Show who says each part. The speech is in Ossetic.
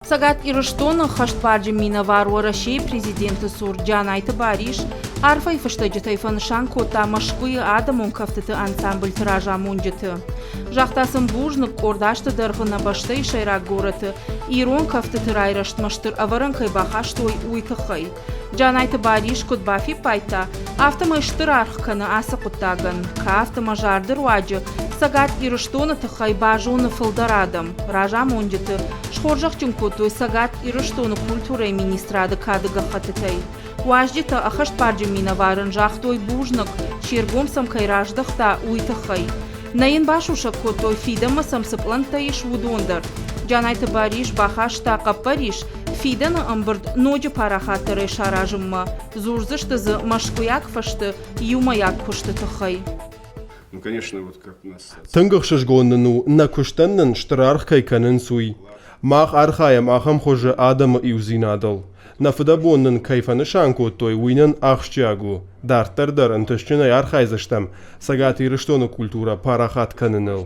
Speaker 1: Цӕгат Ирыстоны хӕстбарджын минӕвар Уӕрӕсейы президенты цур Джанайты Барис арфӕйы фыстӕджытӕй фӕнысан кодта Мӕскуыйы адӕмон кӕфтыты ансамбльты разамонджыты. Загъта сын бузныг, къорд азты дӕргъы нӕ бӕстӕйы сӕйраг горӕты ирон кӕфтыты райрӕзтмӕ стыр ӕвӕрӕн кӕй бахастой, уый тыххӕй. Джанайты Барис куыд бафиппайдта, афтӕмӕй стыр аргъ кӕны ацы хъуыддагӕн. Кафт ӕмӕ зарды руаджы Цӕгат Ирыстоны тыххӕй базоны фылдӕр адӕм. Разамонджыты схорзӕхджын кодтой Цӕгат Ирыстоны культурӕйы министрады кады гӕххӕттытӕй. Уазджытӕ ӕххӕстбарджын минӕварӕн загътой бузныг, се ргом сӕм кӕй раздӕхта, уый тыххӕй. Нӕ йын басусӕг кодтой, фидӕнмӕ сӕм цы пълӕнттӕ ис, уыдон дӕр. Джанайты Барис бахаста хъӕппӕрис фидӕны ӕмбырд ноджы парахатдӕрӕй саразынмӕ. Дзурдзысты дзы мӕскуыйаг фӕзты иумӕйаг куысты тыххӕй.
Speaker 2: Тынг ӕхсызгон нын у, нӕ куыстӕн нын стыр аргъ кӕй кӕнынц, уый. Мах архайӕм ахӕм хуызы адӕмы иудзинадыл. Нӕ фыдӕбон нын кӕй фӕнысан кодтой, уый нын ахсджиаг у. Дарддӕр дӕр ӕнтыстджынӕй архайдзыстӕм Цӕгат Ирыстоны культурӕ парахат кӕныныл.